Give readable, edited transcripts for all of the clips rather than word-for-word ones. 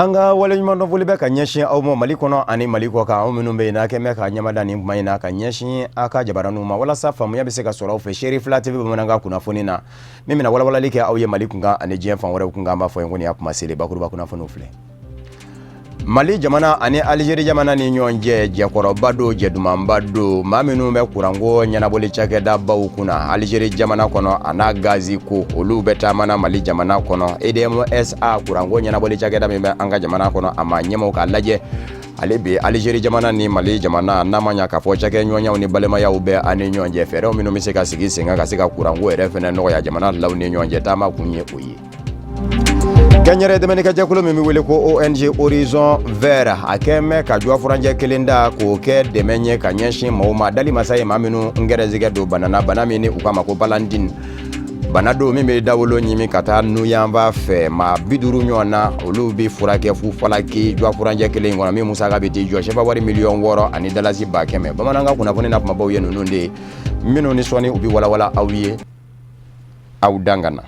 An ka waleɲumandɔn foli bɛ ka ɲɛsin aw ma Mali kɔnɔ ani Mali kɔ kan, aw minnu bɛ yen n'a kɛn bɛ ka ɲɛmada nin kuma in na ka ɲɛsin aw ka jabaraninw ma walasa faamuya bɛ se ka sɔrɔ aw fɛ Serifiya TV bamanankan kunnafoni na min bɛna walawalali kɛ aw ye Mali kunkan ani diɲɛ fan wɛrɛw kunkan. An b'a fɔ ye ko nin y'a kuma selen, bakuruba kunnafoniw filɛ. Mali jamana ani Alizeri jamana ni ɲɔgɔn cɛ, jɛkɔrɔba don, jɛdumanba don. Maa minnu bɛ kuranko ɲɛnabɔli cakɛdabaw kunna Alizeri jamana kɔnɔ a n'a gazi ko, olu bɛ taamana Mali jamana kɔnɔ. EDM SA kuranko ɲɛnabɔli cakɛda min bɛ an ka jamana kɔnɔ, a maa ɲɛmaaw k'a lajɛ ale bi Alizeri jamana ni Mali jamana n'a ma ɲa k'a fɔ cakɛɲɔgɔnyaw ni balimayaw bɛ an ni ɲɔgɔn cɛ, fɛɛrɛw minnu bɛ se ka sigi sen kan ka se ka kuranko yɛrɛ fɛnɛ nɔgɔya jamana filaw ni ɲɔgɔn cɛ, taama kun ye o ye. Kɛnyɛrɛ dɛmɛnikɛjɛkulu min bɛ wele ko ONG Horizon Vert, a kɛn bɛ ka jɔ furancɛ kelen da k'o kɛ dɛmɛ ye ka ɲɛsin maaw ma, dali masa ye maa minnu gɛrɛsɛgɛ don bana na, bana min ni u k'a ma ko balantine. Bana don min bɛ dawolo ɲimi ka taa nuyanba fɛ. Maa 50 ɲɔgɔn na, olu bɛ furakɛ fu falaki jɔ furancɛ kelen kɔnɔ, min musaka bɛ t'i jɔ sefa wari miliyɔn 6 ani dalasi 100,000. Bamanankan kunnafoni na kumabaw ye ninnu de ye, minnu ni sɔɔni u bɛ walawala aw ye. Aw dan ka na.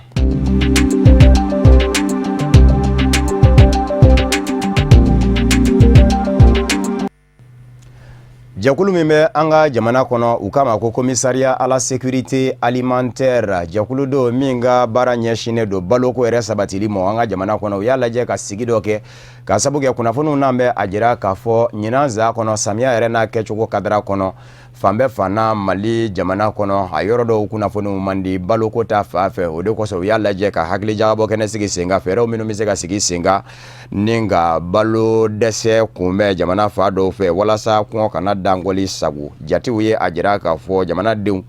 Jɛkulu min bɛ an ka jamana kɔnɔ, u k'a ma ko Commissariat à la sécurité alimentaire, jɛkulu don min ka baara ɲɛsinnen don baloko yɛrɛ sabatili ma an ka jamana kɔnɔ. U y'a lajɛ ka sigi dɔ kɛ ka sabu kɛ kunnafoniw n'an bɛ a jira k'a fɔ ɲinan za kɔnɔ, samiya yɛrɛ n'a kɛcogo kadara kɔnɔ, fan bɛɛ fan na Mali jamana kɔnɔ, a yɔrɔ dɔw kunnafoniw man di baloko ta fan fɛ. O de kosɔn u y'a lajɛ ka hakili jagabɔ kɛnɛ sigi sen kan, fɛɛrɛw minnu bɛ se ka sigi sen kan ni ka balo dɛsɛ kunbɛn jamana fan dɔw fɛ walasa kɔngɔ kana dankɔli sago. Jatew ye a jira k'a fɔ jamanadenw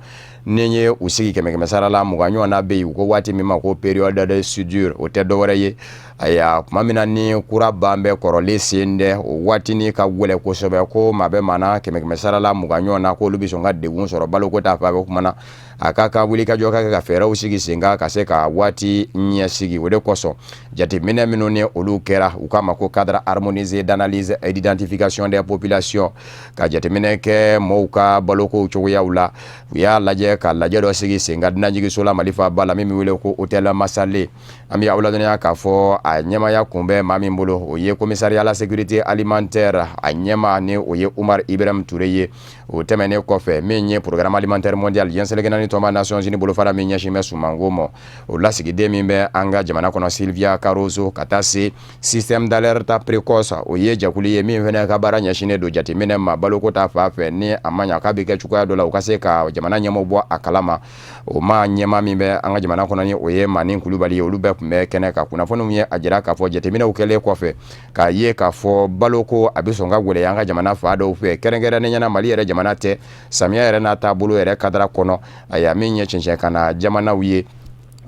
ni ye u sigi kɛmɛ kɛmɛ sara la, 20 ɲɔgɔn na bɛ yen. U ko waati min ma ko période de soudure, o tɛ dɔwɛrɛ ye, ayiwa, tuma min na ni kura ban bɛ kɔrɔlen sen dɛ, o waatinin ka gɛlɛn kosɛbɛ, ko maa bɛ maa na kɛmɛ kɛmɛ sara la 20 ɲɔgɔn na, k'olu bɛ sɔn ka degun sɔrɔ baloko ta fan fɛ. O tuma na a ka kan wulikajɔ ka kɛ ka fɛɛrɛw sigi sen kan ka se ka waati ɲɛsigi. O de kosɔn jateminɛ minnu ni olu kɛra, u k'a ma ko cadre harmonisé d'analyse et d'identification des populations, ka jateminɛ kɛ mɔgɔw ka balokow cogoyaw la, u y'a lajɛ ka lajɛ dɔ sigi sen kan dunanjiginso la Mali faaba la min bɛ wele ko Hôtel Massale. An bɛ aw ladɔnniya k'a fɔ a ɲɛmaaya kun bɛ maa min bolo, o ye Commissariat à la sécurité alimentaire a ɲɛmaa, ni o ye Umar Ibrahim Ture ye. O tɛmɛnen kɔfɛ, min ye Programme alimentaire mondial, diɲɛ seleke naani tɔnba Nations Unies bolofara min ɲɛsin bɛ sumanko ma, o lasigiden min bɛ an ka jamana kɔnɔ, Sylvia Caruso, ka taa se Système d'alerte précoce, o ye jɛkulu ye min fana ka baara ɲɛsinnen don jateminɛ ma baloko ta fan fɛ, ni a ma ɲa k'a bɛ kɛ cogoya dɔ la, u ka se ka jamana ɲɛmaaw bɔ a kalama, o maa ɲɛmaa min bɛ an ka jamana kɔnɔ, ni o ye Mani Kulubali ye, olu bɛɛ tun bɛ kɛnɛ kan. Kunnafoniw ye a jira k'a fɔ jateminɛw kɛlen kɔfɛ k'a ye k'a fɔ baloko a bɛ sɔn ka gɛlɛya an ka jamana fan dɔw fɛ, kɛrɛnkɛrɛnnenya na Mali yɛrɛ jamana tɛ, samiya yɛrɛ n'a taabolo yɛrɛ kadara kɔnɔ. Ayiwa, min ye cɛncɛn kana jamanaw ye,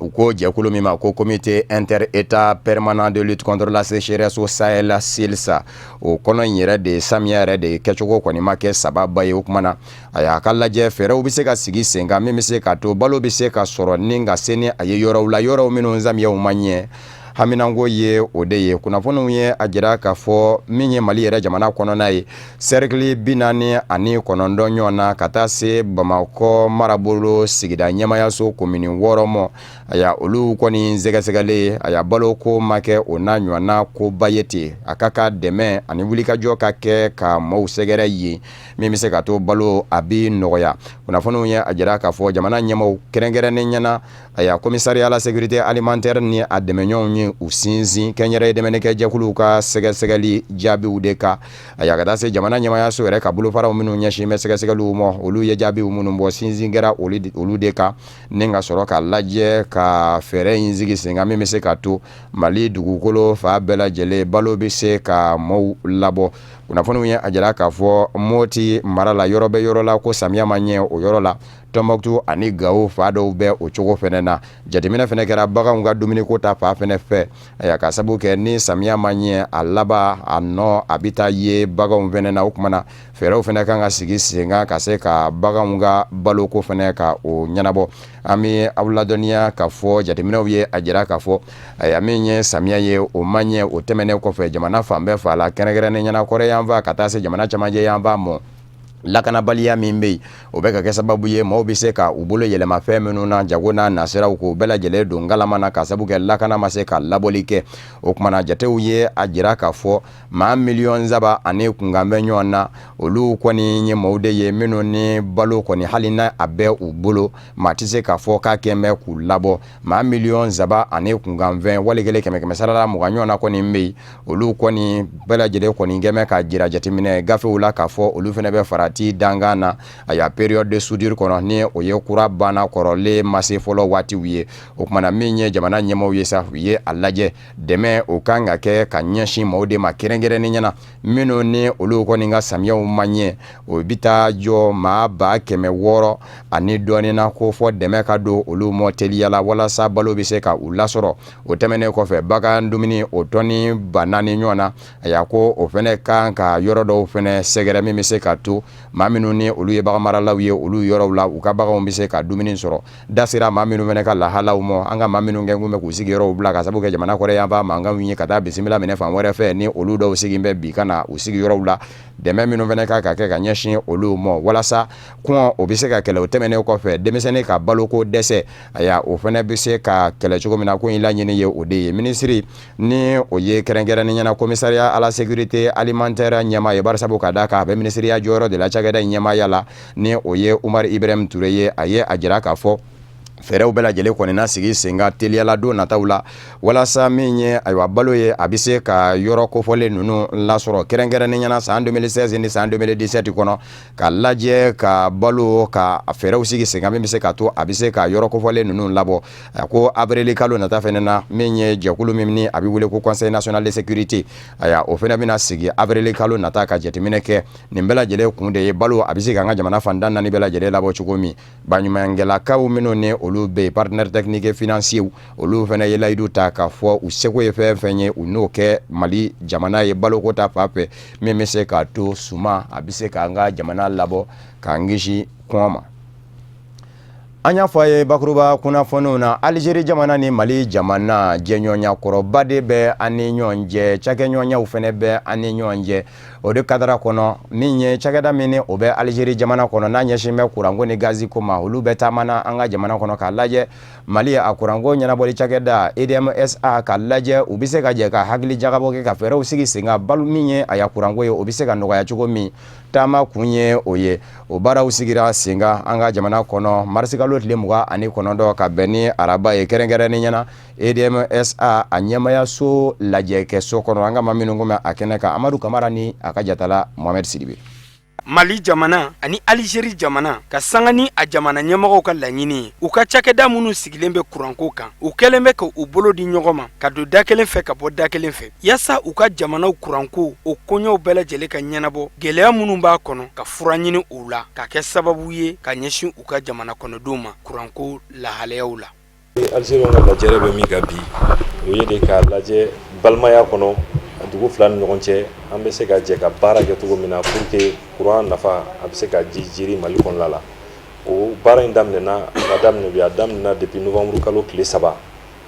u ko jɛkulu min ma ko Comité inter-État permanent de lutte contre la sécheresse au Sahel, CILSS, o kɔnɔ in yɛrɛ de samiya yɛrɛ de kɛcogo kɔni ma kɛ sababa ye. O kuma na a y'a ka lajɛ fɛɛrɛw bɛ se ka sigi sen kan min bɛ se ka to balo bɛ se ka sɔrɔ ni ka se ni a ye yɔrɔw la, yɔrɔw minnu samiyaw ma ɲɛ. Haminanko ye o de ye. Kunnafoniw ye a jira k'a fɔ min ye Mali yɛrɛ jamana kɔnɔna ye, cercle 49 ɲɔgɔn na ka taa se Bamakɔ marabolo sigida ɲɛmayaso komini 6 ma, aya olu kɔni sɛgɛsɛgɛlen, aya baloko ma kɛ o n'a ɲɔgɔnna koba ye ten. A ka ka dɛmɛ ani wulikajɔ ka kɛ ka maaw sɛgɛrɛ yen min bɛ se ka to balo a bɛ nɔgɔya. Kunnafoniw ye a jira k'a fɔ jamana ɲɛmaaw, kɛrɛnkɛrɛnnen ɲɛna aya Commissariat à la sécurité alimentaire ni a dɛmɛɲɔgɔnw ye u sinsin kɛnyɛrɛye dɛmɛnikɛ jɛkuluw ka sɛgɛsɛgɛli jaabiw de kan, aya ka taa se jamana ɲɛmayaso yɛrɛ ka bolofaraw minnu ɲɛsin bɛ sɛgɛsɛgɛliw ma, olu ye jaabiw minnu bɔ, sinsin kɛra olu de kan ni ka sɔrɔ ka lajɛ ka fɛɛrɛ in sigi sen kan min bɛ se ka to Mali dugukolo fan bɛɛ lajɛlen balo bɛ se ka maaw labɔ. Kunnafoniw ye a jira k'a fɔ Moti mara la, yɔrɔ bɛ yɔrɔ la ko samiya ma ɲɛ o yɔrɔ la, Tɔnbɔkutu ani Gawo fan dɔw bɛ o cogo fɛnɛ na. Jateminɛ fɛnɛ kɛra baganw ka dumuniko ta fan fɛnɛ fɛ, ayiwa, ka sabu kɛ ni samiya ma ɲɛ, a laban a nɔ a bɛ taa ye baganw fɛnɛ na. O tuma na fɛɛrɛw fɛnɛ kan ka sigi sen kan ka se ka baganw ka baloko fɛnɛ ka o ɲɛnabɔ. An bɛ aw ladɔnniya k'a fɔ jateminɛw ye a jira k'a fɔ, ayiwa, min ye samiya ye, o ma ɲɛ. O tɛmɛnen kɔfɛ, jamana fan bɛɛ fa la, kɛrɛnkɛrɛnnen ɲɛna kɔrɔn yanfan ka taa se jamana camancɛ yanfan ma. Lakanabaliya min bɛ yen, o bɛ ka kɛ sababu ye maaw bɛ se ka u bolo yɛlɛma fɛn minnu na, jago n'a nasiraw, k'o bɛɛ lajɛlen don ngalama na, ka sabu kɛ lakana ma se ka labɔli kɛ. O tuma na, jatew ye a jira k'a fɔ maa miliyɔn 3 ani kunkanfɛn ɲɔgɔn na, olu kɔni ye maaw de ye minnu ni balo kɔni, hali n'a a bɛ u bolo, maa tɛ se k'a fɔ k'a kɛn bɛ k'u labɔ. Maa miliyɔn 3 ani kunkanfɛn, wali kelen kɛmɛ kɛmɛ sarala 20 ɲɔgɔn na kɔni bɛ yen, olu kɔni bɛɛ lajɛlen kɔni kɛmɛ k'a jira jateminɛ gafew la k'a fɔ olu fana bɛ farati dankan na. A y'a période de soudure kɔnɔ, ni o ye kura banna, kɔrɔlen ma se fɔlɔ waatiw ye. O tuma na, min ye jamana ɲɛmaaw ye sa, u ye a lajɛ, dɛmɛ o kan ka kɛ ka ɲɛsin maaw de ma kɛrɛnkɛrɛnnen ɲɛna, minnu ni olu kɔni ka samiyaw ma ɲɛ. O bɛ taa jɔ maa 600,000 ani dɔɔnin na, ko fɔ dɛmɛ ka don olu mɔ teliya la walasa balo bɛ se ka u lasɔrɔ. O tɛmɛnen kɔfɛ, bagan dumuni o tɔni 4000 ɲɔgɔn na, a y'a ko o fana kan ka yɔrɔ dɔw fana sɛgɛrɛ, min bɛ se ka to maa minnu ni olu ye baganmaralaw ye, olu yɔrɔw la, u ka baganw bɛ se ka dumuni sɔrɔ. Da sera maa minnu fana ka lahalaw ma, an ka maa minnu kɛ kun bɛ k'u sigiyɔrɔw bila ka sababu kɛ jamana kɔrɔ yanfan mankanw ye, ka taa bisimila minɛ fan wɛrɛ fɛ, ni olu dɔw sigin bɛ bi ka na u sigiyɔrɔw la, dɛmɛ minnu fana kan ka kɛ ka ɲɛsin olu ma walasa kɔngɔ o bɛ se ka kɛlɛ. O tɛmɛnen kɔfɛ, denmisɛnnin ka baloko dɛsɛ, ayiwa, o fana bɛ se ka kɛlɛ cogo min na, ko in laɲini ye o de ye. Minisiri ni o ye kɛrɛnkɛrɛnnen ɲɛna commissariat à la sécurité alimentaire ɲɛmaa ye, barisabu ka d'a kan a bɛ minisiriya jɔyɔrɔ de la cakɛda in ɲɛmaaya la, ni o ye Umaru Ibrahim Ture ye, a ye a jira k'a fɔ fɛɛrɛw bɛɛ lajɛlen kɔni na sigi sen kan teliyala don nataw la, walasa min ye, ayiwa, balo ye, a bɛ se ka yɔrɔ kofɔlen ninnu lasɔrɔ, kɛrɛnkɛrɛnnen ɲɛna san 2016 ni san 2017 kɔnɔ, ka lajɛ ka balo ka fɛɛrɛw sigi sen kan min bɛ se ka to a bɛ se ka yɔrɔ kofɔlen ninnu labɔ. A ko avril kalo nata fɛnɛ na, min ye jɛkulu min ni a bɛ wele ko Conseil national de sécurité, ayiwa, o fɛnɛ bɛna sigi avril kalo nata ka jateminɛ kɛ. Nin bɛɛ lajɛlen kun de ye balo a bɛ se k'an ka jamana fan 14 bɛɛ lajɛlen labɔ cogo min. Baɲumankɛlakaw minnu ni olu bɛ yen, partenaires techniques et financiers, olu fana ye layidu ta k'a fɔ u seko ye fɛn fɛn ye, u n'o kɛ Mali jamana ye baloko ta fan fɛ, min bɛ se k'a to suman a bɛ se k'an ka jamana labɔ, k'an kisi kɔngɔ ma. An y'a fɔ a ye bakuruba kunnafoniw na, Alizeri jamana ni Mali jamana, jɛɲɔgɔnya kɔrɔba de bɛ an ni ɲɔgɔn cɛ, cakɛɲɔgɔnyaw fana bɛ an ni ɲɔgɔn cɛ. O de kadara kɔnɔ, min ye cakɛda min ni o bɛ Alizeri jamana kɔnɔ, n'a ɲɛsin bɛ kuranko ni gazi ko ma, olu bɛ taamana an ka jamana kɔnɔ k'a lajɛ Mali a kuranko ɲɛnabɔli cakɛda EDM-SA, k'a lajɛ u bɛ se ka jɛ ka hakili jagabɔ kɛ, ka fɛɛrɛw sigi sen kan, balo min ye a ya kuranko ye, o bɛ se ka nɔgɔya cogo min. Taama kun ye o ye. O baaraw sigira sen kan an ka jamana kɔnɔ marisikalo tile 29, ka bɛn ni araba ye, kɛrɛnkɛrɛnnen ɲɛna EDM-SA a ɲɛmayaso lajɛkɛso kɔnɔ. An ka maa minnu kun bɛ a kɛnɛ kan, Amadu Kamara ni a ka jatala Mohamed Sidibe. Mali jamana ani Alizeri jamana ka sanga ni a jamana ɲɛmɔgɔw ka laɲini ye, u ka cakɛda minnu sigilen bɛ kuranko kan, u kɛlen bɛ ka u bolo di ɲɔgɔn ma, ka don da kelen fɛ, ka bɔ da kelen fɛ, yaasa u ka jamanaw kuranko o koɲɛw bɛɛ lajɛlen ka ɲɛnabɔ, gɛlɛya minnu b'a kɔnɔ, ka fura ɲini u la, ka kɛ sababu ye ka ɲɛsin u ka jamana kɔnɔdenw ma kuranko lahalayaw la. Alizeriw ka lajɛrɛ bɛ min kan bi, o ye de k'a lajɛ balimaya kɔnɔ, dugu fila ni ɲɔgɔn cɛ, an bɛ se ka jɛ ka baara kɛ cogo min na pour que courant nafa a bɛ se ka ji jiri Mali kɔnɔna la. O baara in daminɛna, a ma daminɛ bi, a daminɛna depuis novembre kalo tile 3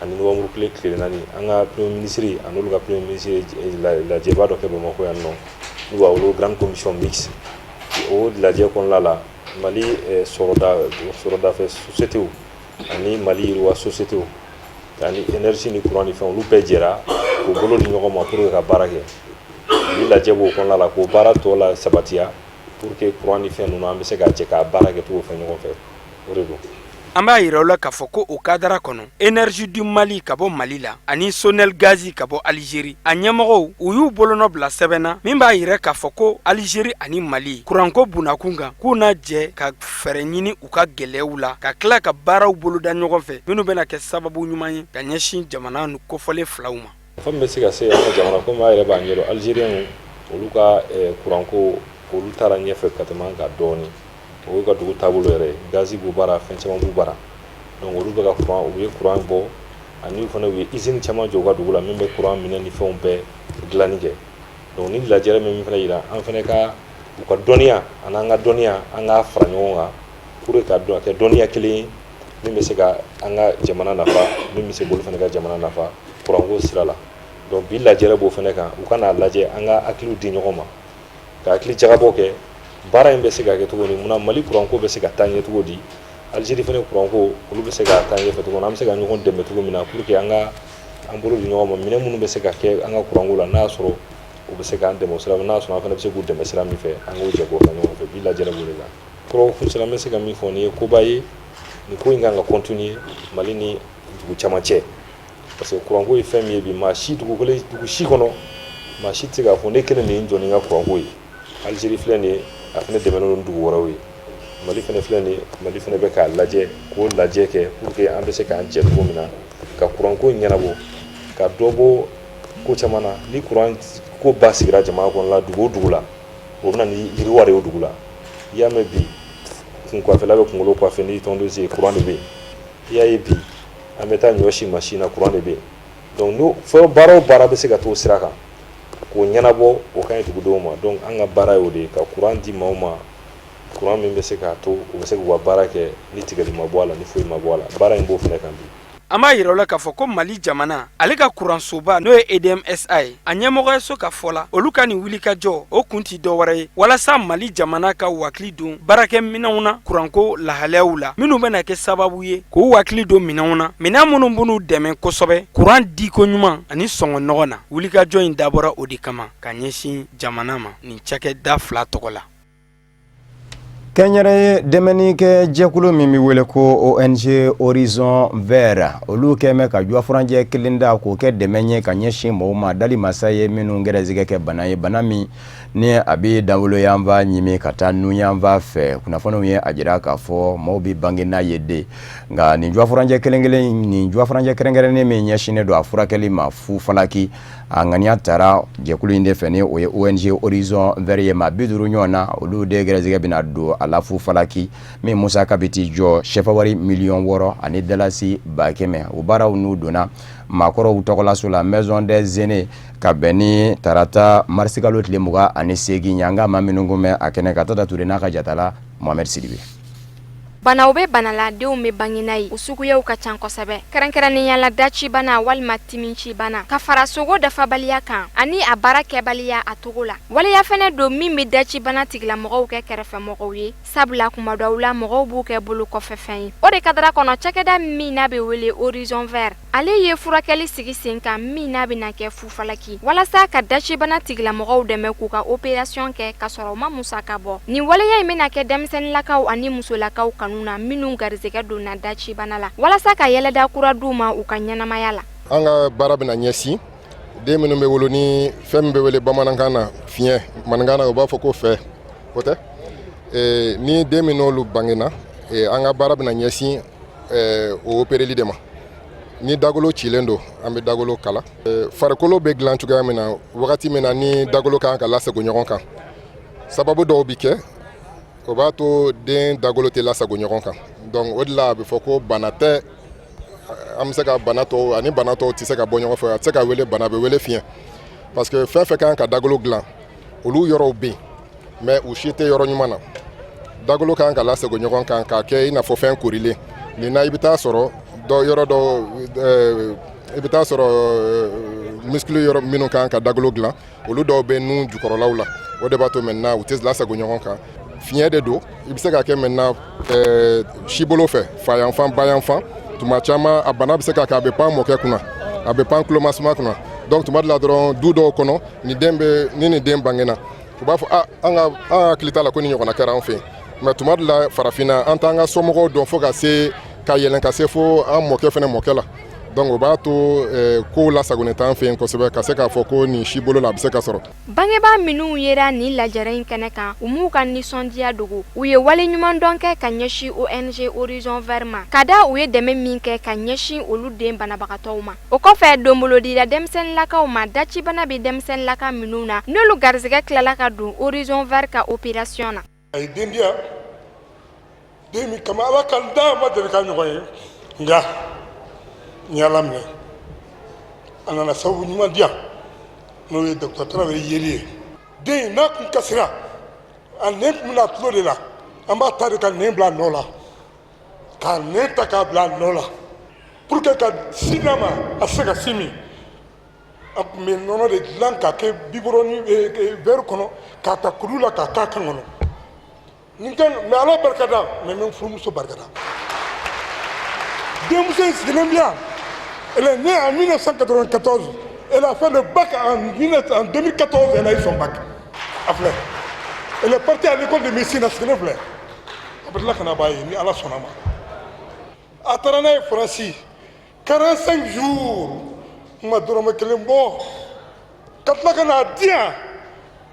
ani novembre tile 4. An ka premier ministre ani olu ka premier ministre ye lajɛba dɔ kɛ Bamakɔ yan nɔ, n'u b'a wele grande commission mixte. O lajɛ kɔnɔna la, Mali sɔrɔdafɛ sociétés ani Mali yiriwa sociétés ani énergie ni courant ni fɛn, olu bɛɛ jɛra k'u bolo di ɲɔgɔn ma pour que ka baara kɛ. Ni lajɛ b'o kɔnɔna la k'o baara tɔ la sabatiya pour que courant ni fɛn ninnu, an bɛ se ka jɛ k'a baara kɛ cogo fɛ ɲɔgɔn fɛ, o de don. An b'a yira aw la k'a fɔ ko o kadara kɔnɔ, Énergie du Mali ka bɔ Mali la ani Sonelgaz ka bɔ Alizeri, a ɲɛmɔgɔw, u y'u bolonɔ bila sɛbɛn na min b'a yira k'a fɔ ko Alizeri ani Mali kuranko bunakun kan, k'u na jɛ ka fɛɛrɛ ɲini u ka gɛlɛyaw la, ka tila ka baaraw boloda ɲɔgɔn fɛ minnu bɛna kɛ sababu ɲuman ye ka ɲɛsin jamana kofɔlen filaw ma. Nafa min bɛ se ka se an ka jamana, komi a yɛrɛ b'a ɲɛdɔn, Algériens olu ka kuranko, olu taara ɲɛfɛ ka tɛmɛ an kan dɔɔnin. O y'u ka dugu taabolo yɛrɛ ye, gazi b'u bara, fɛn caman b'u bara. Donc olu bɛ ka courant, u ye courant bɔ, ani fana u ye usine caman jɔ u ka dugu la min bɛ courant minɛ ni fɛnw bɛɛ dilanni kɛ. Donc ni lajɛrɛ min fana yira an fana ka u ka dɔnniya ani an ka dɔnniya, an k'a fara ɲɔgɔn kan pour que ka dɔn kɛ dɔnniya kelen ye min bɛ se ka an ka jamana nafa, min bɛ se k'olu fana ka jamana nafa kuranko sira la. Donc bi lajɛrɛ b'o fana kan, u ka n'a lajɛ an ka hakiliw di ɲɔgɔn ma, ka hakili jagabɔ kɛ. Baara in bɛ se ka kɛ cogo di? Munna Mali kuranko bɛ se ka taa ɲɛ cogo di? Alizeri fana kuranko, olu bɛ se ka taa ɲɛfɛ cogo min, an bɛ se ka ɲɔgɔn dɛmɛ cogo min na pour que an ka an bolo di ɲɔgɔn ma, minɛn minnu bɛ se ka kɛ an ka kuranko la, n'a y'a sɔrɔ u bɛ se k'an dɛmɛ o sira, n'a y'a sɔrɔ an fana bɛ se k'u dɛmɛ sira min fɛ, an k'o jɛ k'o kɛ ɲɔgɔn fɛ. Bi lajɛrɛ b'o de la. Kɔrɔ kuncɛ la, n bɛ se ka min fɔ, nin ye koba ye. Nin ko in kan ka continuer Mali ni dugu caman cɛ, parce que kuranko ye fɛn min ye bi, maa si, dugu kelen, dugu si kɔnɔ, maa si tɛ se k'a fɔ ne kelen de ye n jɔ ni n ka kuranko ye. Alizeri filɛ nin ye, a fana dɛmɛnen don dugu wɛrɛw ye. Mali fana filɛ nin ye, Mali fana bɛ k'a lajɛ k'o lajɛ kɛ pour que an bɛ se k'an jɛ cogo min na ka kuranko in ɲɛnabɔ, ka dɔ bɔ ko caman na. Ni kuran ko ba sigira jamana kɔnɔ la, dugu o dugu la, o bɛ na ni yiriwa de ye o dugu la. I y'a mɛn bi, kun coiffela bɛ kunkolo coiffer ni tondeuse ye, kuran de bɛ yen. I y'a ye bi, an bɛ taa ɲɔ si machine na, kuran de bɛ yen. Donc n'o fɛn baara o baara bɛ se ka t'o sira kan k'o ɲɛnabɔ, o ka ɲi dugudenw ma. Donc an ka baara y'o de ye, ka kuran di maaw ma, kuran min bɛ se k'a to u bɛ se k'u ka baara kɛ ni tigɛli ma bɔ a la, ni foyi ma bɔ a la. Baara in b'o fana kan bi. An b'a yira la k'a fɔ ko Mali jamana ale ka kuransoba, n'o ye EDM SA ye, a ɲɛmɔgɔyaso ka fɔ la, olu ka nin wulikajɔ o kun ti dɔwɛrɛ ye walasa Mali jamana ka wakili don baarakɛminɛnw na kuranko lahalayaw la, minnu bɛna kɛ sababu ye k'u wakili don minɛnw na, minɛn minnu b'u dɛmɛ kosɛbɛ kuran diko ɲuman ani sɔngɔ nɔgɔ na. Wulikajɔ in dabɔra o de kama ka ɲɛsin jamana ma nin cakɛda fila tɔgɔ la. Kɛnyɛrɛye dɛmɛnikɛ jɛkulu min bɛ wele ko ONG Horizon Vert, olu kɛn bɛ ka juwafuranjɛ kelen da k'o kɛ dɛmɛ ye ka ɲɛsin mɔgɔw ma dali masa ye minnu gɛrɛsɛgɛ kɛ bana ye, bana min ni a bɛ dawolo yanfan ɲimi ka taa nun yanfan fɛ. Kunnafoniw ye a jira k'a fɔ maaw bɛ bange n'a ye de, nka nin juwafuranjɛ kelen kelen, nin juwafuranjɛ kɛrɛnkɛrɛnnen min ɲɛsinnen don a furakɛli ma fu falaki, a ŋaniya tara jɛkulu in de fɛ, ni o ye ONG Horizon Vert ye. Maa 50 ɲɔgɔn na, olu de gɛrɛsɛgɛ bɛna don a la fu falaki, min musaka bɛ t'i jɔ sefa wari 6 miliyɔn ani dalasi 100 000. O baaraw n'u donna maakɔrɔw tɔgɔlaso la, Maison des Aînés, ka bɛn ni tarata marisikalo tile 28 ye. An ka maa minnu kun bɛ a kɛnɛ ka Tata Ture n'a ka jatala Mohamed Sidibe. Banaw bɛ bana la, denw bɛ bange n'a ye, o suguyaw ka ca kosɛbɛ, kɛrɛnkɛrɛnnenya la dacibana walima timicibana, ka fara sogo dafabaliya kan ani a baara kɛbaliya a togo la. Waleya fɛnɛ don min bɛ dacibana tigilamɔgɔw kɛ kɛrɛfɛmɔgɔw ye, sabula kuma dɔw la mɔgɔw b'u kɛ bolo kɔfɛfɛn ye. O de kadara kɔnɔ, cakɛda min n'a bɛ wele Horizon Vert, ale ye furakɛli sigi sen kan min n'a bɛna kɛ fufalaki walasa ka dacibana tigilamɔgɔw dɛmɛ k'u ka opération kɛ ka sɔrɔ u ma musaka bɔ. Nin waleya in bɛna kɛ denmisɛnninlakaw ani musolakaw kanu na minnu garisɛgɛ donna dacibana la, walasa ka yɛlɛda kura d'u ma u ka ɲɛnamaya la. An ka baara bɛna ɲɛsin den minnu bɛ wolo ni fɛn min bɛ wele bamanankan na fiɲɛ, maninkan na u b'a fɔ ko fɛ, o tɛ. Ni den min n'olu bangena, an ka baara bɛna ɲɛsin o opéreli de ma. Ni dagolo cilen don, an bɛ dagolo kala. Farikolo bɛ dilan cogoya min na, wagati min na ni dagolo kan ka lasago ɲɔgɔn kan, sababu dɔw bɛ kɛ, o b'a to den dagolo tɛ lasago ɲɔgɔn kan. Donc o de la a bɛ fɔ ko bana tɛ, an bɛ se ka bana tɔw ani bana tɔw tɛ se ka bɔ ɲɔgɔn fɛ. A tɛ se ka wele bana, a bɛ wele fiɲɛ, parce que fɛn fɛn kan ka dagolo dilan, olu yɔrɔw bɛ yen, mais u si tɛ yɔrɔ ɲuman na. Dagolo kan ka lasago ɲɔgɔn kan k'a kɛ i n'a fɔ fɛn korilen nin na. I bɛ taa sɔrɔ dɔ yɔrɔ dɔ, i bɛ taa sɔrɔ muscle yɔrɔ minnu kan ka dagolo dilan, olu dɔw bɛ nun jukɔrɔlaw la. O de b'a to maintenant u tɛ lasago ɲɔgɔn kan. Fiɲɛ de don, i bɛ se ka kɛ maintenant sibolo fɛ, fa yanfan, ba yanfan. Tuma caman a bana bɛ se ka kɛ, a bɛ pan mɔkɛ kunna, a bɛ pan tulomasuma kunna. Donc tuma dɔ la dɔrɔn, du dɔw kɔnɔ, ni den bɛ ni nin den bangena, u b'a fɔ a an ka an hakili t'a la ko ni ɲɔgɔnna kɛra an fɛ yen. Mais tuma dɔ la, farafinna, an t'an ka somɔgɔw dɔn fo ka se ka yɛlɛn ka se fo an mɔkɛ fana mɔkɛ la. Donc o b'a to kow lasagonnen t'an fɛ yen kosɛbɛ ka se k'a fɔ ko nin si bolo la a bɛ se ka sɔrɔ. Bangebaa minnu yera nin lajɛrɛ in kɛnɛ kan, u m'u ka nisɔndiya dogo. U ye waleɲumandɔn kɛ ka ɲɛsin ONG Horizon Vert ma, ka da u ye dɛmɛ min kɛ ka ɲɛsin olu den banabagatɔw ma. O kɔfɛ, donbolodira denmisɛnninlakaw ma, dacibana bɛ denmisɛnninlaka minnu na, n'olu garisɛgɛ tilala ka don Horizon Vert ka opération na. A ye den di yan, den min kama Ala ka n da ma deli ka ɲɔgɔn ye, nka n ye Ala minɛ, a nana sababu ɲuman di yan, n'o ye docteur Tarawele yeli ye. Den in n'a kun kasira, a nɛn tun bɛna tulo de la, an b'a ta de ka nɛn bila a nɔ la, k'a nɛn ta k'a bila a nɔ la pour que ka sin d'a ma, a tɛ se ka sin min. An tun bɛ nɔnɔ de dilan k'a kɛ biberon ni verre kɔnɔ, k'a ta kulu la k'a k'a kan kɔnɔ. Nin kan n bɛ Ala barika da, mais n bɛ n furumuso barika da. Denmuso in sigilen bɛ yan. Elle est née en 1994. Elle a fait le bac en 2014. Elle a eu son bac. A filɛ. Elle est partie à l'école de médecine. A sigilen filɛ. A bɛ tila ka na b'a ye ni Ala sɔnna ma. A taara n'a ye Faransi. 45 jours. N ma dɔrɔmɛ kelen bɔ. Ka tila ka n'a di yan.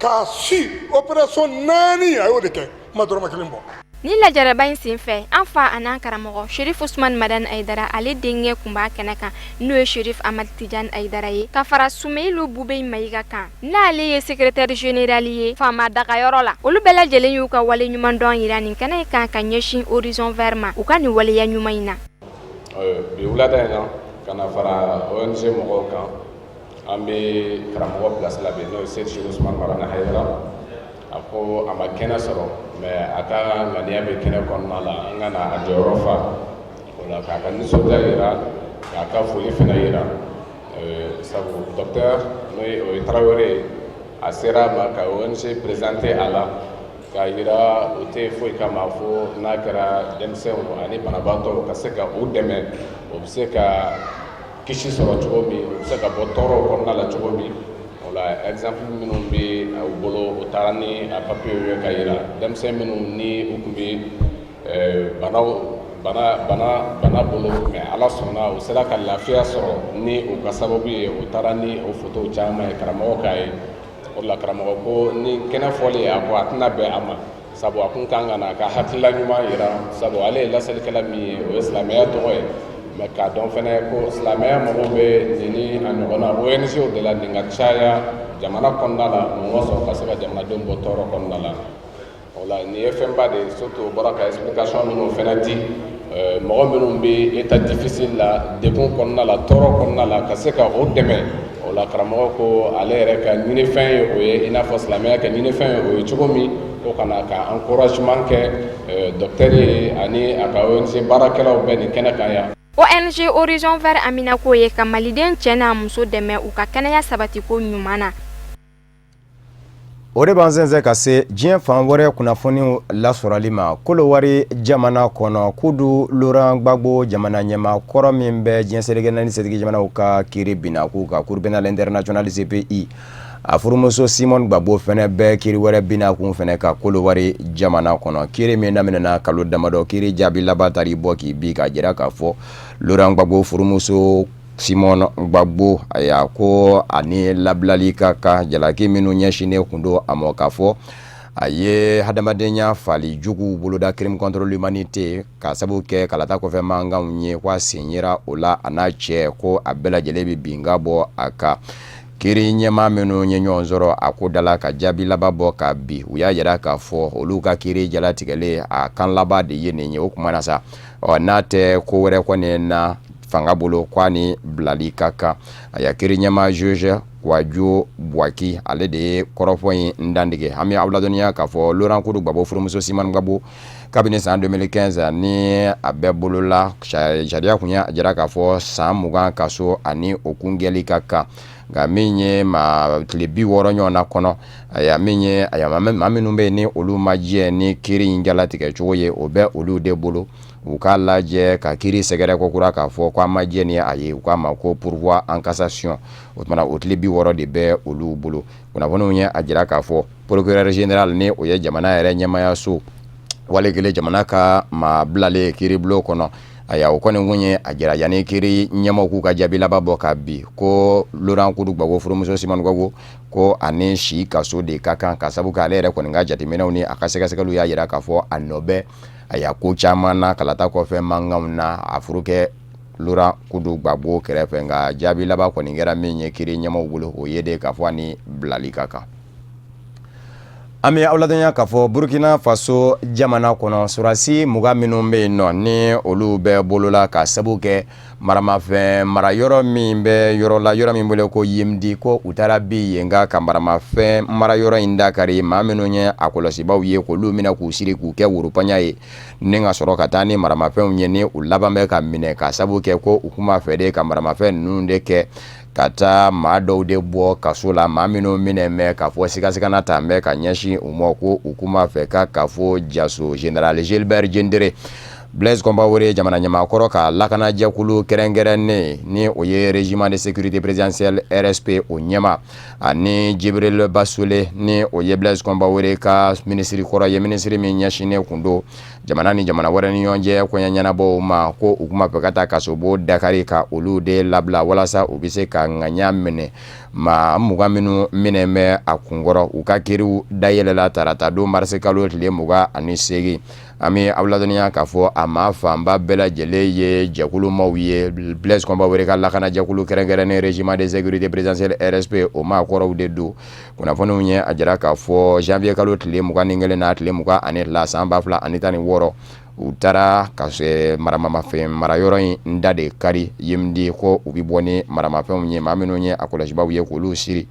K'a su opération naani, a y'o de kɛ, n ma dɔrɔmɛ kelen bɔ. Ni lajɛrɛba in senfɛ, an fa an'an karamɔgɔ Sherif Usman Madani Ayidara, ale denkɛ kun b'a kɛnɛ kan, n'o ye Sherif Amad Tijan Ayidara ye, ka fara Sumeyilu Bubey Mayiga kan, n'ale ye secrétaire général ye faama dagayɔrɔ la. Olu bɛɛ lajɛlen y'u ka wale ɲuman dɔn yira nin kɛnɛ kan ka ɲɛsin Horizon Vert ma, u ka nin waleya ɲuman in na. Bi wulada in na, ka na fara ONG mɔgɔw kan, an bɛ karamɔgɔ place la bi, n'o ye Seyidi Chérif Ousmane Madani Hayidara. A ko a ma kɛnɛ sɔrɔ, mais a ka ŋaniya bɛ kɛnɛ kɔnɔna la. An ka na a jɔyɔrɔ fa o la, k'a ka nisɔndiya yira, k'a ka foli fana yira, sabu docteur, n'o ye o ye Tarawele ye, a sera a ma ka ONG présenter a la, k'a yira o tɛ foyi kama fo n'a kɛra denmisɛnw ani banabaatɔw ka se ka u dɛmɛ, o bɛ se ka kisi sɔrɔ cogo min, u bɛ se ka bɔ tɔɔrɔw kɔnɔna la cogo min. O la, exemple minnu bɛ u bolo, u taara ni a papier ye ka yira denmisɛn minnu ni u tun bɛ banaw bana bana bana bolo, mais Ala sɔnna, u sera ka lafiya sɔrɔ ni u ka sababu ye. U taara ni o photo caman ye karamɔgɔ k'a ye. O de la, karamɔgɔ ko ni kɛnɛ fɔli, a ko a tɛna bɛn a ma, sabu a kun kan ka na a ka hakilila ɲuman yira, sabu ale ye laselikɛla min ye, o ye silamɛya tɔgɔ ye, mais k'a dɔn fɛnɛ ko silamɛya mago bɛ nin ni a ɲɔgɔnna ONG de la, nin ka caya jamana kɔnɔna la, mɔgɔ sɔrɔ ka se ka jamanadenw bɔ tɔɔrɔ kɔnɔna la. O la, nin ye fɛnba de ye, surtout o bɔra ka explication minnu fɛnɛ di, mɔgɔ minnu bɛ état difficile la, degun kɔnɔna la, tɔɔrɔ kɔnɔna la, ka se ka o dɛmɛ. O la, karamɔgɔ ko ale yɛrɛ ka ɲinifɛn ye o ye, i n'a fɔ silamɛya ka ɲinifɛn ye o ye cogo min, ko ka na ka encouragement kɛ docteur ye ani a ka ONG baarakɛlaw bɛɛ nin kɛnɛ kan yan. ONG Horizon Vert haminako ye ka maliden cɛ n'a muso dɛmɛ u ka kɛnɛya sabatiko ɲuman na. O de b'an sɛnsɛn ka se diɲɛ fan wɛrɛ kunnafoniw lasɔrɔli ma. Kolowari jamana kɔnɔ, Kudu Laurent Gbagbo, jamana ɲɛmaa kɔrɔ min bɛ diɲɛ seleke naani setigi jamanaw ka kiiri binna k'u ka Cour pénale internationale CPI, a furumuso Simone Gbagbo fɛnɛ bɛ kiiri wɛrɛ binna kun fɛnɛ ka Kolowari jamana kɔnɔ. Kiiri min daminɛna kalo damadɔ, kiiri jaabi laban taar'i bɔ k'i bi k'a jira k'a fɔ Laurent Gbagbo furumuso Simone Gbagbo, ayiwa, ko ani labilali ka kan, jalaki minnu ɲɛsinnen kun don a ma, k'a fɔ a ye hadamadenya fali jugu boloda, crime contre l'humanité, ka sababu kɛ kalata kɔfɛ mankanw ye, ko a sen yera o la, a n'a cɛ, ko a bɛɛ lajɛlen bɛ bin ka bɔ a kan. Kiiri ɲɛmaa minnu ye ɲɔgɔn sɔrɔ a ko da la ka jaabi laban bɔ ka bi, u y'a jira k'a fɔ olu ka kiiri jalatigɛlen, a kan laban de ye nin ye. O kuma na sa, ɔ, n'a tɛ ko wɛrɛ kɔni na fanga bolo, ko a ni bilali ka kan. A kiiri ɲɛmaa juge Kouadjo Boakye, ale de ye kɔrɔfɔ in dantigɛ. An bɛ aw ladɔnniya k'a fɔ Laurent Kudu Gbagbo furumuso Simone Gbagbo, kabini san 2015 ni a bɛɛ bolola, sariya kun y'a jira k'a fɔ san 20 kaso ani o kungɛli ka kan. Nka min ye ma tile 60 ɲɔgɔn na kɔnɔ, ayiwa, min ye, ayiwa, maa minnu bɛ yen ni olu ma jɛ ni kiiri in jalatigɛ cogo ye, o bɛ olu de bolo u k'a lajɛ ka kiiri sɛgɛrɛ ko kura, k'a fɔ ko an ma jɛ ni a ye, u k'a ma ko pourvoi en cassation. O tuma, o tile 60 de bɛ olu bolo. Kunnafoniw ye a jira k'a fɔ procureur général, ni o ye jamana yɛrɛ ɲɛmayaso wale kelen jamana ka maa bilalen kiiribulon kɔnɔ, ayiwa, o kɔni kun ye a jira yanni kiiri ɲɛmaaw k'u ka jaabi laban bɔ ka bi, ko Laurent Kudu Gbagbo furumuso Simone Gbagbo, ko ani si kaso de ka kan, ka sabu kɛ ale yɛrɛ kɔni ka jateminɛw ni a ka sɛgɛsɛgɛliw y'a jira k'a fɔ a nɔ bɛ, ayiwa, ko caman na kalata kɔfɛ mankanw na, a furukɛ Laurent Kudu Gbagbo kɛrɛfɛ. Nka jaabi laban kɔni kɛra min ye kiiri ɲɛmaaw bolo, o ye de k'a fɔ ani bilali ka kan. An bɛ aw ladɔnniya k'a fɔ Burukina Faso jamana kɔnɔ, sɔrɔdasi 20 minnu bɛ yen nɔ, ni olu bɛ bolola ka sabu kɛ maramafɛn mara yɔrɔ min bɛ yɔrɔ la, yɔrɔ min wele ko Yimdi, ko u taara bi yen ka maramafɛn mara yɔrɔ in dakari, maa minnu ye a kɔlɔsibaw ye, k'olu minɛ k'u siri k'u kɛ woropanya ye, ni ka sɔrɔ ka taa ni maramafɛnw ye, ni u laban bɛ ka minɛ ka sabu kɛ ko u kun b'a fɛ de ka maramafɛn ninnu de kɛ. Ka taa maa dɔw de bɔ kaso la, maa minnu minɛ bɛ k'a fɔ sigasigana ta bɛ ka ɲɛsin u ma ko u kun b'a fɛ ka kafo jaso. Général Gilbert Diendéré, Blaise Compaoré jamana ɲɛmaakɔrɔ ka lakanajɛkulu kɛrɛnkɛrɛnnen, ni o ye Régiment de sécurité présidentielle RSP, o ɲɛmaa, ani Djibril Bassolé, ni o ye Blaise Compaoré ka minisiri kɔrɔ ye, minisiri min ɲɛsinnen kun don jamana ni jamana wɛrɛ ni ɲɔgɔn cɛ koɲɛ ɲɛnabɔw ma, ko u kun b'a fɛ ka taa kasobon dakari ka olu de labila walasa u bɛ se ka ŋaɲa minɛ. Maa 20 minnu minɛ bɛ a kunkɔrɔ, u ka kiriw dayɛlɛla tarata don marisi kalo tile 28. An bɛ aw ladɔnniya k'a fɔ a maa fanba bɛɛ lajɛlen ye jɛkulu maaw ye. Blaise Compaoré ka lakanajɛkulu kɛrɛnkɛrɛnnen Régiment de sécurité présidentielle RSP, o maa kɔrɔw de don. Kunnafoniw ye a jira k'a fɔ janvier kalo tile 21 n'a tile 22 san 2016, u taara ka maramafɛn marayɔrɔ in da de kari Yendi, ko u bɛ bɔ ni maramafɛnw ye. Maa minnu ye a kɔlɔsibaw ye, k'olu siri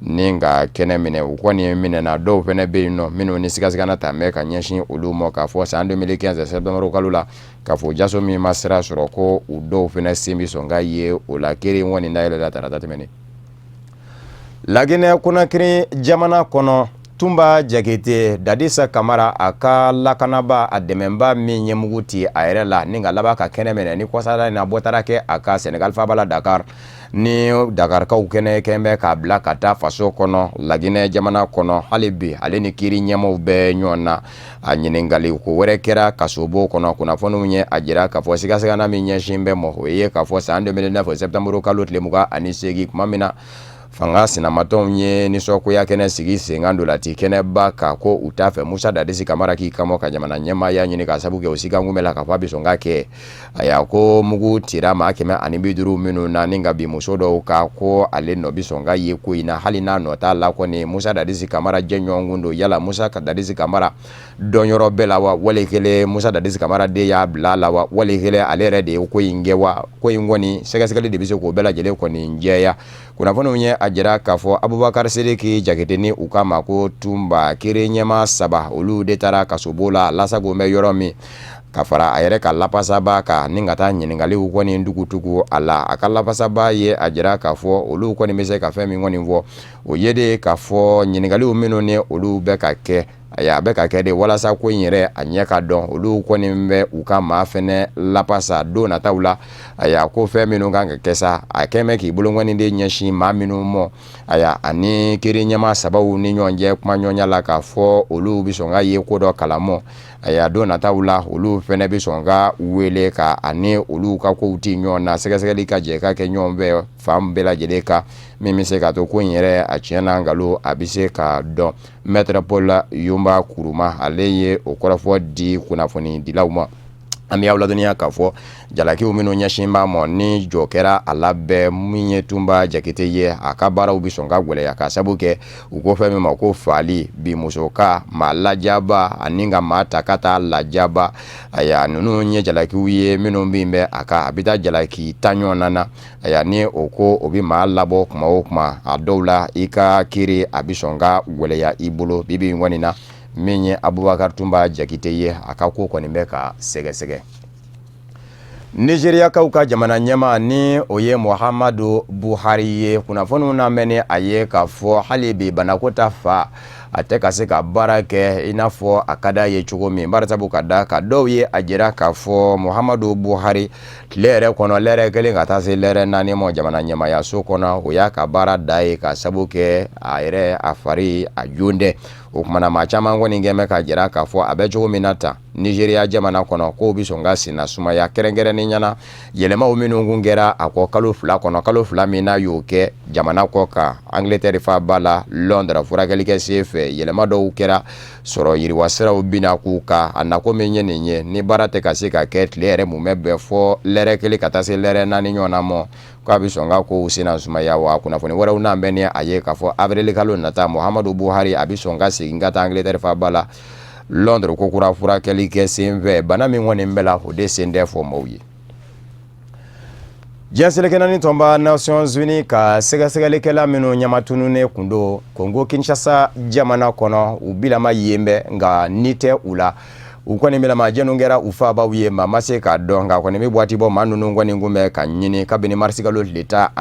ni ka kɛnɛ minɛ, u kɔni minɛna. Dɔw fana bɛ yen nɔ minnu ni sigasigana ta bɛ ka ɲɛsin olu ma k'a fɔ san 2015 septembre kalo la, k'a fɔ jaso min ma sira sɔrɔ, ko u dɔw fana sen bɛ sɔn ka ye o la. Kiri kɔni dayɛlɛla tarata tɛmɛnen. Laginɛ Konakiri jamana kɔnɔ, Tunba Jakite Dadisa Kamara, a ka lakanaba, a dɛmɛba min ye mugu ci a yɛrɛ la ni ka laban ka kɛnɛ minɛ ni kɔsada in na, bɔ taara kɛ a ka Senegal faaba la Dakar, ni Dakarkaw kɛnɛ kɛn bɛ k'a bila ka taa faso kɔnɔ Laginɛ jamana kɔnɔ. Hali bi ale ni kiri ɲɛmaaw bɛ ɲɔgɔn na. A ɲininkali ko wɛrɛ kɛra kasobon kɔnɔ. Kunnafoniw ye a jira k'a fɔ sigasigana min ɲɛsin bɛ ma, o ye k'a fɔ san 2009 septembre kalo tile 28, tuma min na fanga sinamatɔnw ye nisɔngoya kɛnɛ sigi senkan dolati kɛnɛba kan, ko u t'a fɛ Musa Dadisi Kamara k'i kanbɔ ka jamana ɲɛmaaya ɲini, k'a sabu kɛ u sigan kun bɛ la k'a fɔ a bɛ sɔn ka kɛ. A ko mugu cira maa 150 minnu na ni ka bin muso dɔw kan, ko ale nɔ bɛ sɔn ka ye ko in na. Hali n'a nɔ t'a la kɔni, Musa Dadisi Kamara jɛɲɔgɔn kun don. Yala Musa ka Dadisi Kamara dɔn yɔrɔ bɛɛ la wa? Wali kelen Musa Dadisi Kamara de y'a bila a la wa? Wali kelen ale yɛrɛ de ye ko in kɛ wa? Ko in kɔni sɛgɛsɛgɛli de bɛ se k'o bɛɛ lajɛlen kɔni jɛya. Kunnafoniw ye a jira k'a fɔ Abubakar Sidiki Jakite, ni u k'a ma ko Tunba, kiri ɲɛmaa saba, olu de taara kasobon la lasago bɛ yɔrɔ min, ka fara a yɛrɛ ka lafasaba kan, ni ka taa ɲininkaliw kɔni tugutugu a la. A ka lafasaba ye a jira k'a fɔ olu kɔni bɛ se ka fɛn min kɔni fɔ, o ye de k'a fɔ ɲininkaliw minnu ni olu bɛ ka kɛ, a bɛ ka kɛ de walasa ko in yɛrɛ a ɲɛ ka dɔn. Olu kɔni bɛ u ka maa fɛnɛ lapasa don nataw la. Ayiwa, ko fɛn minnu kan ka kɛ sa, a kɛn bɛ k'i bolonkɔni de ɲɛsin maa minnu ma. Ayiwa, ani kiri ɲɛmaa sabaw ni ɲɔgɔn cɛ kumaɲɔgɔnya la k'a fɔ olu bɛ sɔn ka ye ko dɔ kalama. Ayiwa, don nataw la, olu fɛnɛ bɛ sɔn ka wele ka ani olu ka kow ti ɲɔgɔn na, sɛgɛsɛgɛli ka jɛ ka kɛ ɲɔgɔn fɛ fan bɛɛ lajɛlen kan, min bɛ se ka to ko in yɛrɛ a tiɲɛ n'a nkalon a bɛ se ka dɔn. Maître Paul Yomba Kuruma, ale ye o kɔrɔfɔ di kunnafonidilaw ma. An bɛ aw ladɔnniya k'a fɔ jalakiw minnu ɲɛsin b'a ma, ni jɔ kɛra a la bɛɛ, min ye Tunba Jakite ye, a ka baaraw bɛ sɔn ka gɛlɛya, ka sabu kɛ u ko fɛn min ma ko faali, bi muso ka maa lajaba ani ka maa ta ka taa lajaba. Ayiwa, ninnu ye jalakiw ye minnu min bɛ a kan, a bɛ taa jalaki 10 ɲɔgɔn na. Ayiwa, ni o ko o bɛ maa labɔ kuma o kuma, a dɔw la i ka kiri a bɛ sɔn ka gɛlɛya i bolo. Bi bi in kɔni na, min ye Abubakar Tunba Jakite ye, a ka ko kɔni bɛ ka sɛgɛsɛgɛ. Nizeriyakaw ka jamana ɲɛmaa, ni o ye Muhamadu Buhari ye, kunnafoniw na mɛn ni a ye k'a fɔ hali bi banako ta fa, a tɛ ka se ka baara kɛ i n'a fɔ a ka d'a ye cogo min, barisabu ka da ka dɔw ye a jira k'a fɔ Muhamadu Buhari tile yɛrɛ kɔnɔ, lɛrɛ 1 ka taa se lɛrɛ 4 ma jamana ɲɛmaayaso kɔnɔ, o y'a ka baara da ye, ka sabu kɛ a yɛrɛ a fari a jo tɛ. O tuma na, maa caman kɔni kɛn bɛ ka jira k'a fɔ a bɛ cogo min na tan Nizeriya jamana kɔnɔ, kow bɛ sɔn ka senna sumaya, kɛrɛnkɛrɛnnenya na yɛlɛmaw minnu kun kɛra a kɔ kalo 2 kɔnɔ, kalo 2 min n'a y'o kɛ jamana kɔ kan Angleterre faaba la Londres furakɛli kɛ sen fɛ. Yɛlɛma dɔw kɛra, sɔrɔ yiriwa siraw bina k'u kan. A nako min ye nin ye, ni baara tɛ ka se ka kɛ tile yɛrɛ mumɛ bɛɛ fɔ lɛrɛ 1 ka taa se lɛrɛ 4 ɲɔgɔn na ma, k'a bɛ sɔn ka kow senna sumaya wa. Kunnafoni wɛrɛw n'an bɛ ni a ye k'a fɔ avril kalo nata, Muhamadu Buhari a bɛ sɔn ka segin ka taa Angleterre faaba la Londres ko kura furakɛli kɛ senfɛ. Bana min kɔni bɛ la, o de sen tɛ fɔ maaw ye. Diɲɛ seleke naani tɔnba Nations Unies ka sɛgɛsɛgɛlikɛla minnu ɲamatununnen kun don Congo Kinshasa jamana kɔnɔ, u bilama yen bɛ, nka ni tɛ u la. U kɔni bilama jɛnu kɛra u fabaw ye, maa ma se k'a dɔn, nka kɔni bɛ waati bɔ maa ninnu kɔni kun bɛ ka ɲini kabini marisikalo tile 12.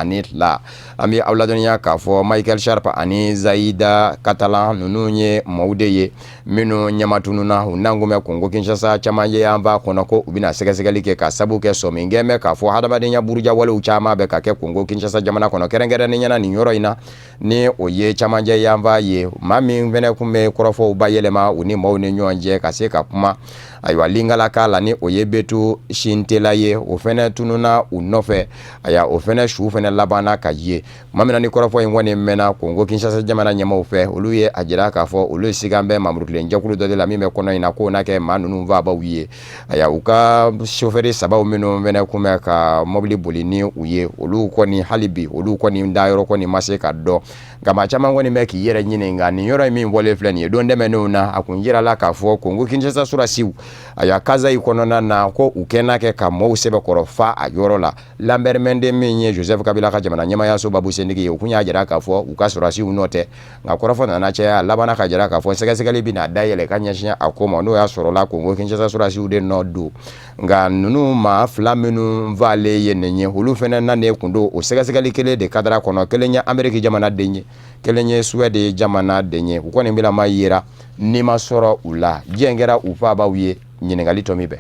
An bɛ aw ladɔnniya k'a fɔ Michael Sharp ani Zaida Catalan ninnu ye maaw de ye minnu ɲɛmatununna. U n'an kun bɛ Kongo Kinshasa camancɛ yanfan kɔnɔ, ko u bɛna sɛgɛsɛgɛli kɛ ka sabu kɛ sɔmi kɛn bɛ k'a fɔ hadamadenya burujawalew caman bɛ ka kɛ Kongo Kinshasa jamana kɔnɔ, kɛrɛnkɛrɛnnenya na nin yɔrɔ in na, ni o ye camancɛ yanfan ye. Maa min fɛnɛ kun bɛ kɔrɔfɔw bayɛlɛma u ni maaw ni ɲɔgɔn cɛ ka se ka kuma, ayiwa, lingala kan la, ni o ye Betu Tshintela ye, o fɛnɛ tununna u nɔfɛ. Ayiwa, o fɛnɛ su fɛnɛ labanna ka ye. Tuma min na ni kɔrɔfɔ in kɔni mɛnna Kongo Kinshasa jamana ɲɛmaaw fɛ, olu ye a jira k'a fɔ olu sigan bɛ mamurukilen jɛkulu dɔ de la min bɛ kɔnɔ in na, k'o na kɛ maa ninnu fabaw ye. Ayiwa, u ka sofɛri sabaw minnu fɛnɛ kun bɛ ka mɔbili boli ni u ye, olu kɔni hali bi olu kɔni dayɔrɔ kɔni ma se ka dɔn. Nka maa caman kɔni bɛ k'i yɛrɛ ɲininka nin yɔrɔ in min bɔlen filɛ nin ye. Don tɛmɛnenw na, a kun jirala k'a fɔ Kongo Kinshasa sɔrɔdasiw, ayiwa, Kasayi kɔnɔna na, ko u kɛnna kɛ ka maaw sɛbɛkɔrɔ fa a yɔrɔ la. Lambert Mende min ye Joseph Kabila ka jamana ɲɛmaayaso babusentigi ye, o kun y'a jira k'a fɔ u ka sɔrɔdasiw nɔ tɛ. Nka kɔrɔfɔ nana caya, a labanna ka jira k'a fɔ sɛgɛsɛgɛli bɛna dayɛlɛ ka ɲɛsin a ko ma, n'o y'a sɔrɔla Kongo Kinshasa sɔrɔdasiw de nɔ don. Nka ninnu maa fila minnu falen ye nin ye, olu fana nanen kun don o sɛgɛsɛgɛli kelen de kadara kɔnɔ. Kelen ye Ameriki jamana den ye, kelen ye Suwɛdi jamana den ye. U kɔni bilama yera ni ma sɔrɔ u la, diɲɛ kɛra u fabaw ye. Ɲininkali tɔ min bɛɛ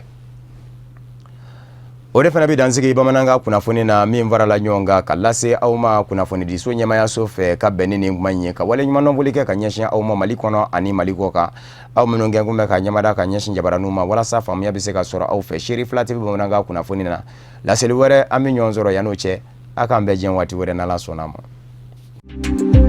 o de fana bɛ dansigi bamanankan kunnafoni na min farala ɲɔgɔn kan ka lase aw ma kunnafonidiso ɲɛmayaso fɛ ka bɛn ni nin kuma in ye, ka waleɲumandɔn foli kɛ ka ɲɛsin aw ma Mali kɔnɔ ani Mali kɔ kan, aw minnu kɛ kun bɛ ka ɲɛmada ka ɲɛsin jabaraninw ma walasa faamuya bɛ se ka sɔrɔ aw fɛ Seri Fila TV bamanankan kunnafoni na. Laseli wɛrɛ, an bɛ ɲɔgɔn sɔrɔ. Yan'o cɛ, a k'an bɛn diɲɛ waati wɛrɛ, n'Ala sɔnna a ma.